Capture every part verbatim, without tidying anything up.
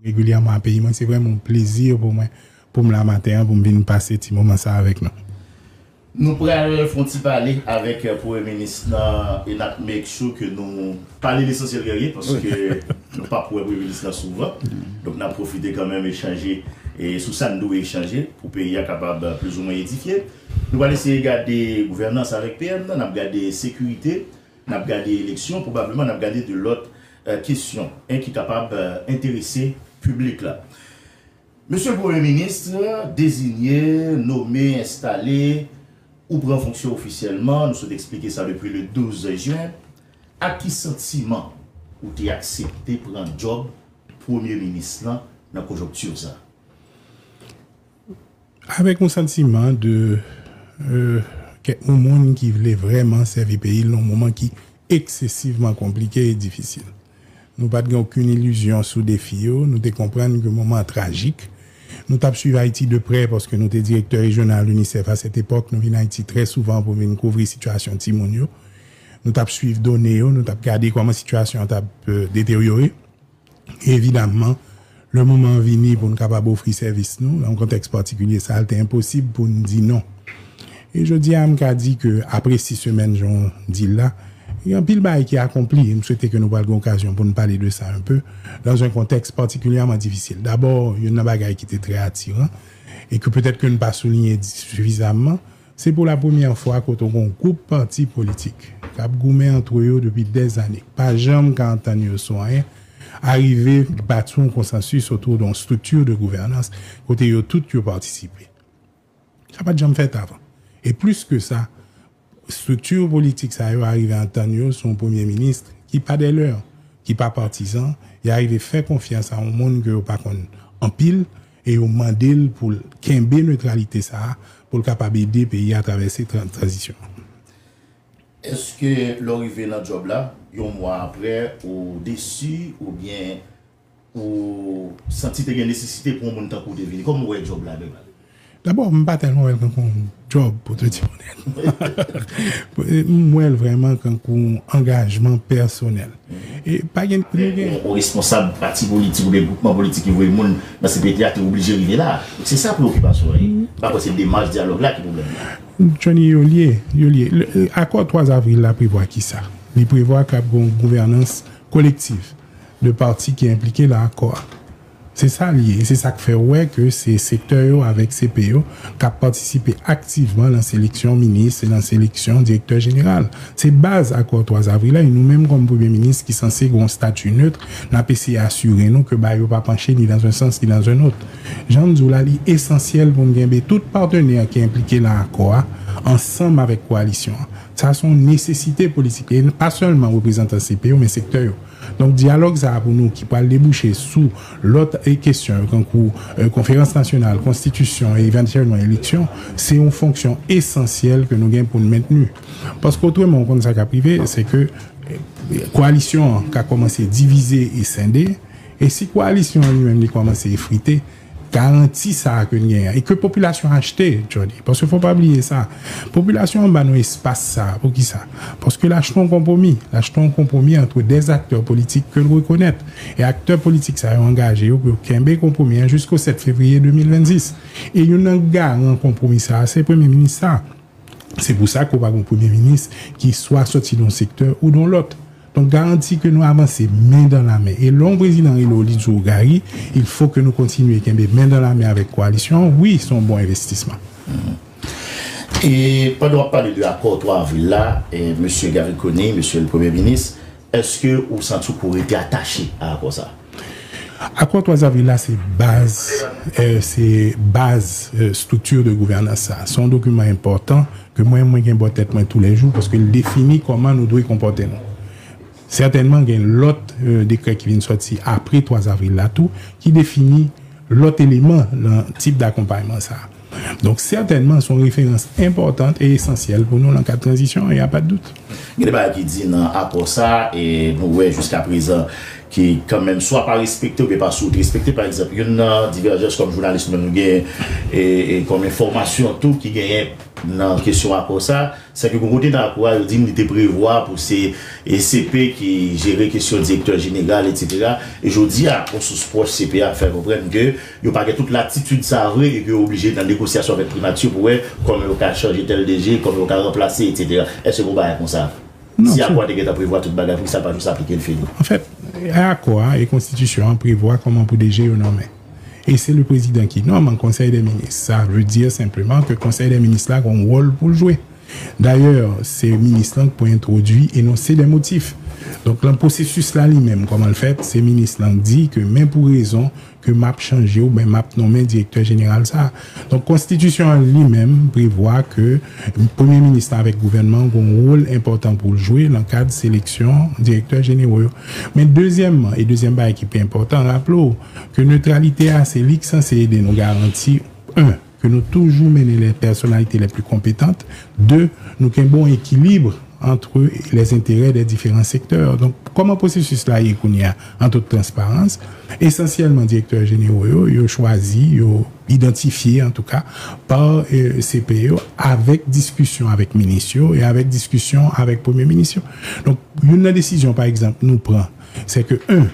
regilyèman a peyi mwen. Se vrèman yon plezi pou mwen, pou m la maten an, pou m vin pase ti moman sa avèk nou. Nou pral fè yon ti pale avèk Premye Minis lan e n ap make sure ke nou pale lesansyèl guerrier, paske nou p ap wè Premye Minis lan souvan. Donk, n ap pwofite kanmenm echanje e sou sa n dwe echanje pou peyi a kapab plizoumwen edifye. Nou pral eseye gade gouvènans avèk P M nan, n ap gade sekirite, n ap gade eleksyon, pwobableman n ap gade de lòt kesyon en ki kapab enterese piblik la. Mesye Premye Minis, deziye, nome, enstale, ou pran fonksyon ofisyèlman, nou sot eksplike sa depi le douz jen. Ak ki santiman ou te aksepte pran djòb Premye Minis lan nan konjonkti sa? Avèk yon santiman de euh, kèk yon moun ki vle vrèman sèvi peyi l nan yon moman ki eksesivman konplike e difisil. Nou pa t gen okenn ilizyon sou defi yo, nou te konprann ke moman an trajik. Nou t ap swiv Ayiti de prè paske nou te direktè rejyonal UNICEF a sèt epòk, nou vin Ayiti trè souvan pou vin kouvri sitiyasyon timoun yo. Nou t ap swiv done yo, nou t ap gade kòman sitiyasyon an t ap deteryore. E evidamman, lè moman an vini pou n kapab ofri sèvis nou nan yon kontèks patikilye sa a, l te enposib pou n di non. E jodi a, m ka di ke apre sis semèn jan w di l la, gen anpil bagay ki akonpli e m swete ke nou pral gen okazyon pou n pale de sa un peu, dans un contexte particulièrement difficile. Dabò, youn nan bagay ki te trè atiran e ke petèt ke n pa souliye sifizamman, se pou la premyè fwa kote w gen yon gwoup pati politik k ap goumen antre yo depi dèzane, k pa janm ka antann yo sou anyen, arive bati yon konsansis otou de yon strikti de gouvènans kote yo tout yo patisipe. Sa pa t janm fèt avan. E plis ke sa, strikti politik sa yo arive antann yo sou yon premye minis ki pa dèlè, ki pa patizan, y arive fè konfyans a yon moun ke yo pa konn anpil e yo mande l pou l kenbe netralite sa a pou l kapab ede peyi a travèse tranzisyon an. Èske lè w rive nan djòb la, yon mwa apre, ou desi oubyen ou santi te gen nesesite pou yon moun tankou w te vini? Kòman w wè djòb la menm? Dabò, m pa tèlman wè l kankou yon djòb, pou te di onèt. M wè l vrèman kankou yon angajman pèsonèl. E pa gen, nou gen. Yon responsab pati politik oubyen gwoupman politik ki voye moun nan C P T a te oblije rive la. Se sa preyokipasyon an ye. M pa kwè se demach dyalòg la ki pwoblèm nan. Johnny, yo lye, yo lye. Akò twa avril la prevwa kisa? Li prevwa k ap gen yon gouvènans kolektiv de pati ki enplike nan akò a. Se sa l ye, e se sa k fè w wè ke se sektè yo avèk C P yo k ap patisipe aktivman nan seleksyon minis e nan seleksyon direktè jeneral. Se baz akò twa avril la, e nou menm kòm premye minis ki sanse gen yon stati nèt, n ap eseye asire nou ke bagay yo pa panche ni dans un sens ni dans un autre. Jan m di w la, li esansyèl pou n kenbe tout patnè ki enplike nan akò a ansanm avèk kowalisyon an. Sa se yon nesesite politik, e pa sèlman reprezantan C P yo, men sektè yo. Donk, dyalòg sa a pou nou ki pral debouche sou lòt kesyon yo, kankou konferans nasyonal, konstitisyon e evantyèlman eleksyon, se yon fonksyon esansyèl ke nou gen pou n mentni. Paske otreman, w konn sa k ap rive, se ke kowalisyon an ka kòmanse divize e sende, e si kowalisyon an li menm li kòmanse efrite, garanti sa a ke n genyen an, e ke popilasyon an achte, Johnny, paske fò pa bliye sa, popilasyon an ba nou espas sa a. Poukisa? Paske l achte yon konpwomi, l achte yon konpwomi ant de aktè politik ke l rekonèt, e aktè politik sa yo angaje yo pou yo kenbe konpwomi an jisko sèt fevriye de mil vennsis. E youn nan garan konpwomi sa a se premye minis sa a. Se pou sa ke w pa gen yon premye minis ki swa sòti nan yon sektè ou nan yon lòt. Donk, garanti ke nou avanse men dan la men. E lè yon prezidan rele w, li di w, Gary, il faut que nou kontinye kenbe men dan la men avèk kowalisyon an, wi, se yon bon envestisman. E pandan w ap pale de akò twa avril la, e, mesye Garry Conille, mesye le premye minis, èske ou santi w ke w rete atache a akò sa a? Akò twa avril la se baz, se baz strikti de gouvènans sa. Se yon dokiman enpòtan ke mwen, mwen gen bò tèt mwen toulejou paske l defini kòman nou dwe konpòte nou. Sètènman, gen lòt dekrè ki vin sòti apre twa avril la tou ki defini lòt eleman nan tip dakonpayman sa. Donk, sètènman, se yon referans enpòtan e esansyèl pou nou nan kad tranzisyon an, y a pas de doute. Gen de bagay ki di nan akò sa, e nou wè jiskaprezan ki kanmenm swa pa respekte oubyen pa sot respekte. Pa egzanp, youn nan divèjans kòm jounalis nou menm nou genyen e, e kòm enfòmasyon tou ki genyen nan kesyon akò sa, se ke gon kote nan akò a, yo di n li te prevwa pou se e C P ki jere kesyon direktè jeneral, etsetera. E jodi a, yon sous pwòch C P a fè konprann ke yo pa gen tout latitid sa vre e ke yo oblije nan negosyasyon avèk primati pou wè kòman yo ka chanje tèl D G, kòman yo ka ranplase, etsetera. Èske gon bagay konsa? Si akò a te gentan prevwa tout bagay, poukisa l pa jis aplike l fini? Anfèt, akò a e konstitisyon an prevwa kòman pou D G yo nonmen. E se le prezidan ki nonm an konsèy dè minis. Sa vle di senpleman ke konsèy dè minis la gen yon wòl pou l jwe. Dayè, se minis lan ki pou entwodui enonse dè motif. Donk, lan pwosesis la li menm, kòman l fèt, se minis lan ki di ke men pou rezon ke m ap chanje oubyen m ap nonmen direktè jeneral sa a. Donk, konstitisyon an li menm prevwa ke premye minis lan avèk gouvènman an gen yon wòl enpòtan pou l jwe nan kad seleksyon direktè jenerò yo. Men dezyèmman, e dezyèm bagay ki pi enpòtan, raple w ke netralite a, se li ki sanse ede nou garanti, en, ke nou toujou mennen les personnalités les plus compétentes, de, nou kenbe yon ekilib entre les intérêts des différents secteurs. Donk, kòman pwosesis la ye kounye a, an tout transparans, esansyèlman direktè jenerò yo, yo chwazi, yo idantifye, antouka, pa e, C P yo, avèk diskisyon avèk minis yo e avèk diskisyon avèk premye minis yo. Donk, youn nan desizyon, pa egzanp, nou pran, se ke, en,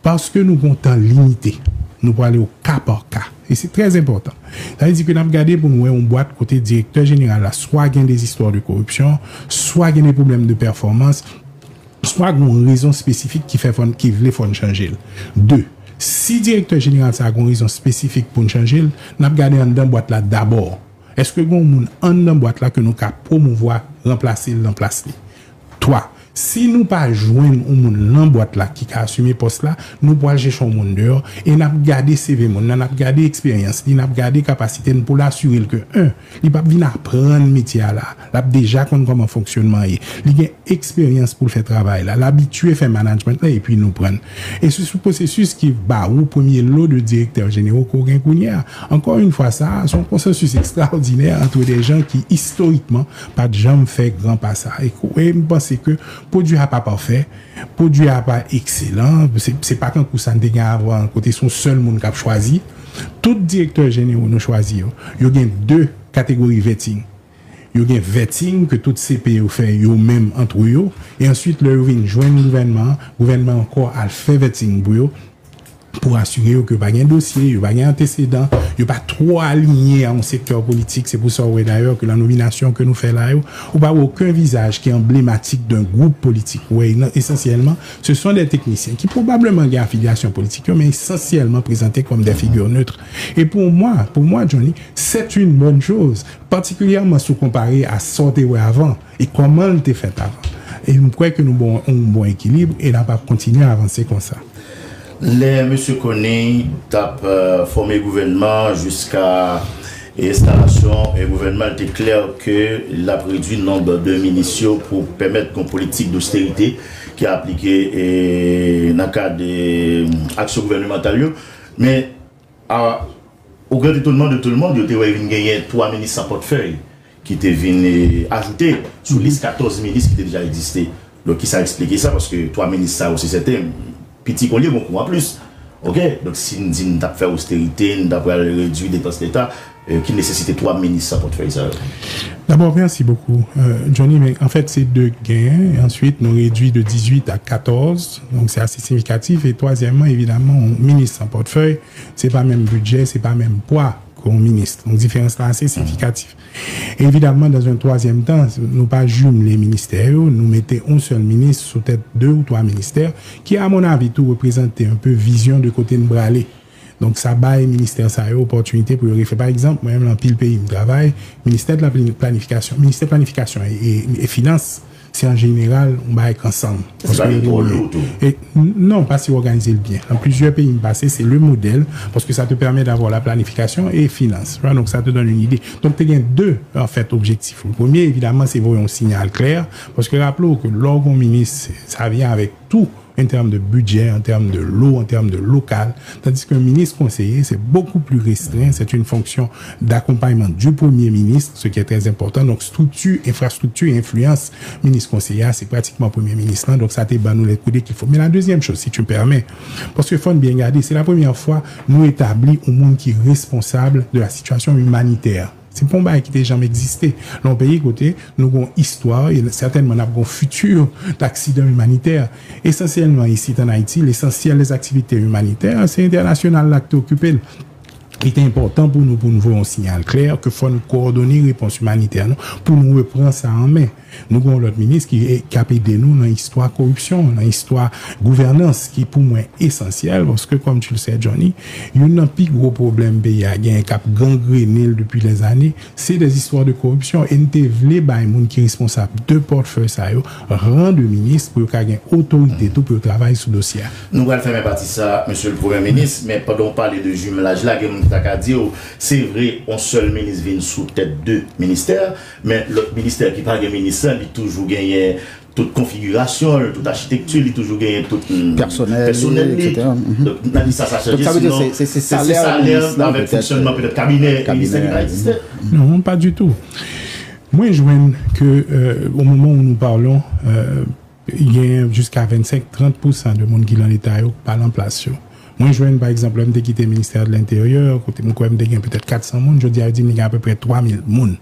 paske nou gen yon tan limite, nou prale o ka pa ka. E se trè enpòtan. Sa vle di ke n ap gade pou n wè yon bwat kote direktè jeneral la swa gen des histoires de corruption, swa gen des problèmes de performance, swa gen yon rezon espesifik ki fè fò n, ki vle fò n chanje l. De, si direktè jeneral sa a gen yon rezon espesifik pou n chanje l, n ap gade anndan bwat la dabò. Èske gen yon moun anndan bwat la ke nou ka pwomouvwa, ranplase l nan plas li? Twa, si nou pa jwenn yon moun nan bwat la ki ka asime pòs la, nou pral chèche yon moun deyò e n ap gade C V moun nan, n ap gade eksperyans li, n ap gade kapasite n pou l asire l ke, en, li p ap vin aprann metye a la. L ap deja konn kòman fonksyonman an ye. Li gen eksperyans pou l fè travay la. L abitye fè management la epi nou pran l. E se sou pwosesis ki ba ou premye lo de direktè jenerò ke w gen kounye a. Encore une fois, sa a, se yon konsansis ekstraòdinè entre des gens ki, istorikman, pa t janm fè gran pa sa. E, e m panse ke pwodui a pa pafè, pwodui a pa ekselan, se, se pa kankou sa n te gen avan, kote se yon sèl moun k ap chwazi. Tout direktè jenerò nou chwazi yo, yo gen de kategori vetting. Yo gen vetting ke tout C P yo fè yo menm antre yo, e answit, lè yo vin jwenn gouvènman an, gouvènman an ankò al fè vetting pou yo, pou asire yo ke yo pa gen dosye, yo pa gen antesedan, yo pa twò aliyen a yon sektè politik. Se pou sa w wè dayè ke lan nominasyon ke nou fè la yo, ou pa wè okenn vizaj ki anblematik d'un groupe politique. Ou wè, esansyèlman, ce sont des techniciens ki pwobableman gen afilyasyon politik yo, men esansyèlman prezante kòm des figures neutres. E pou mwen, pou mwen, Johnny, c'est une bonne chose, patikilyèman si w konpare a sa w te wè avan e kòman l te fèt avan. E m kwè ke nou bon, yon bon ekilib e n ap ap kontinye avanse konsa. Lè mesye Conille t ap, euh, fòme gouvènman an jiska enstalasyon e gouvènman, li te klè ke l ap redui nonb de minis yo pou pèmèt yon politik dosterite ki aplike e, nan kad e, aksyon gouvènemantal yo. Men, a, au grand étonnement de tout le monde, yo te wè vin genyen twa minis san pòtfèy ki te vin e, ajoute sou lis katòz minis ki te deja egziste. Donk, ki sa eksplike sa? Paske twa minis sa yo, se sèten, piti konlye, gon kou anplis. Oke? Donk, si n di n t ap fè osterite, n ta pral redui depans Leta, e, ki nesesite twa minis san pòtfèy sa yo? D'abord, merci beaucoup, euh, Johnny. Men, anfèt, se de gen. Answit, nou redui de dizuit a katòz. Donk, se ase siyifikatif. E twazyèmman, evidamman, yon minis san pòtfèy, se pa menm bidjè, se pa menm pwa ke yon minis. Donk, diferans la ase siyifikatif. Evidamman, dans un troisième temps, nou pa jimle ministè yo, nou mete yon sèl minis sou tèt de ou twa ministè, ki, à mon avis, tou reprezante un peu vizyon de kote n prale. Donk, sa bay ministè sa yo opòtinite pou yo refè. Pa egzanp, mwen menm, lan anpil peyi m travay, ministè de la planifikasyon, ministè planifikasyon e, e, e finans, se an jeneral yon bagay k ansanm. Paske yo gen, e, n-, non, paske yo òganize l byen. Nan plizyè peyi m pase, se le modèl, parce que ça te permet d'avoir la planification et finance. Tu vois, donc ça te donne une idée. Donk, te gen de, an fèt, objektif. Le premier, évidemment, se voye yon sinyal klè, paske raple w ke lè w gen yon minis, sa vyen avèk tou en termes de budget, en termes de lo, en termes de local, tandis qu'un ministre conseiller, c'est beaucoup plus restreint, c'est une fonction d'accompagnement du Premier ministre, ce qui est très important. Donc, structure, infrastructure et influence, ministre conseiller, c'est pratiquement Premier ministre, hein. Donc, ça te ban nou les coups qu'il faut. Mais la deuxième chose, si tu me permets, parce que faut bien garder, c'est la première fois nous établir un monde qui est responsable de la situation humanitaire. Se pa yon bagay ki te janm egziste. Nan yon peyi kote nou gon istwa e sètènman n ap gon fiti d'aksidan imanitè. Esansyèlman isit an Ayiti, lesansyèl des activités humanitaires, se entènasyonal la ki te okipe l. Li te enpòtan pou nou, pou nou voye yon siyal klè ke fò nou kowòdone repons imanitè nou pou nou repran sa an men. Nou gen yon lòt minis ki, ki ap ede nou nan istwa koripsyon, nan istwa gouvènans ki pou mwen esansyèl, paske, comme tu le sais, Johnny, youn nan pi gwo pwoblèm peyi a genyen k ap gangrene l depi lèzane, se des histoires de corruption. E n te vle bay moun ki responsab de pòtfèy sa yo ran de minis pou yo ka gen otorite tou pou yo travay sou dosye a. Nou pral fèmen pati sa, Mesye le Premye Minis, men pandan w pale de jimelaj la, gen moun ki ta ka di w, se vre, yon sèl minis vin sou tèt de ministè, men lòt ministè ki pa gen minis lan, li toujou genyen tout konfigirasyon l, tout achitekti, li toujou genyen tout mm, pèsonèl li, pèsonèl li. Etsetera. Mhm. Donk, n a di sa, sa chanje, sinon, se, se, se salè avèk fonksyònman petèt kabinè ministè ki pa egziste. Non, pas du tout. Mwen jwenn ke, euh, au moment où nous parlons, euh, il y a jusqu'à vingt-cinq trente pour cent de moun ki nan leta yo pa nan plas yo. Mwen jwenn, pa egzanp, lè m te kite ministè de l'Intérieur, kote m kwè m te gen petèt kat san moun, jodi a yo di m li gen apepre twa mil moun.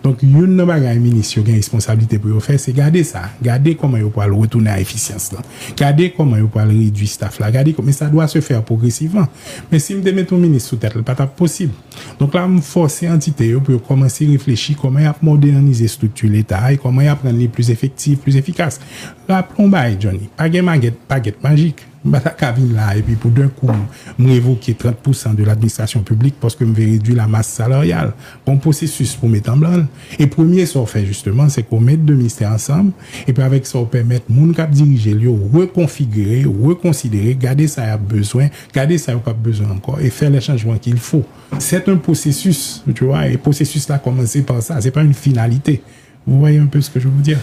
Donk, youn nan bagay minis yo gen responsablite pou yo fè, se gade sa. Gade kòman yo pral retounen a efisyans lan. Gade kòman yo pral redui staff la. Gade kòman, men sa dwa se fè pwogresivman. Men si m te mete yon minis sou tèt, li pa t ap posib. Donk la, m fòse antite yo pou yo kòmanse reflechi kòman y ap modènize estrikti leta a e kòman y ap rann li plis efektif, plis efikas. Raple yon bagay, Johnny, pa gen magèt, pagèt majik. M pa ta ka vin la epi pou d'un coup, m revoke trant pousan de ladministrasyon piblik paske m vle redui la masse salariale. Gon pwosesis pou met an blan l. E premye sa w fè jisteman, se ke w met de ministè ansanm, epi avèk sa w pèmèt moun k ap dirije l yo rekonfigire, rekonsidere, gade sa y ap bezwen, gade sa yo p ap bezwen ankò, e fè les changements qu'il faut. C'est un processus, tu vois, e pwosesis la kòmanse pa sa, se pa une finalité. Vous voyez un peu ce que je veux dire?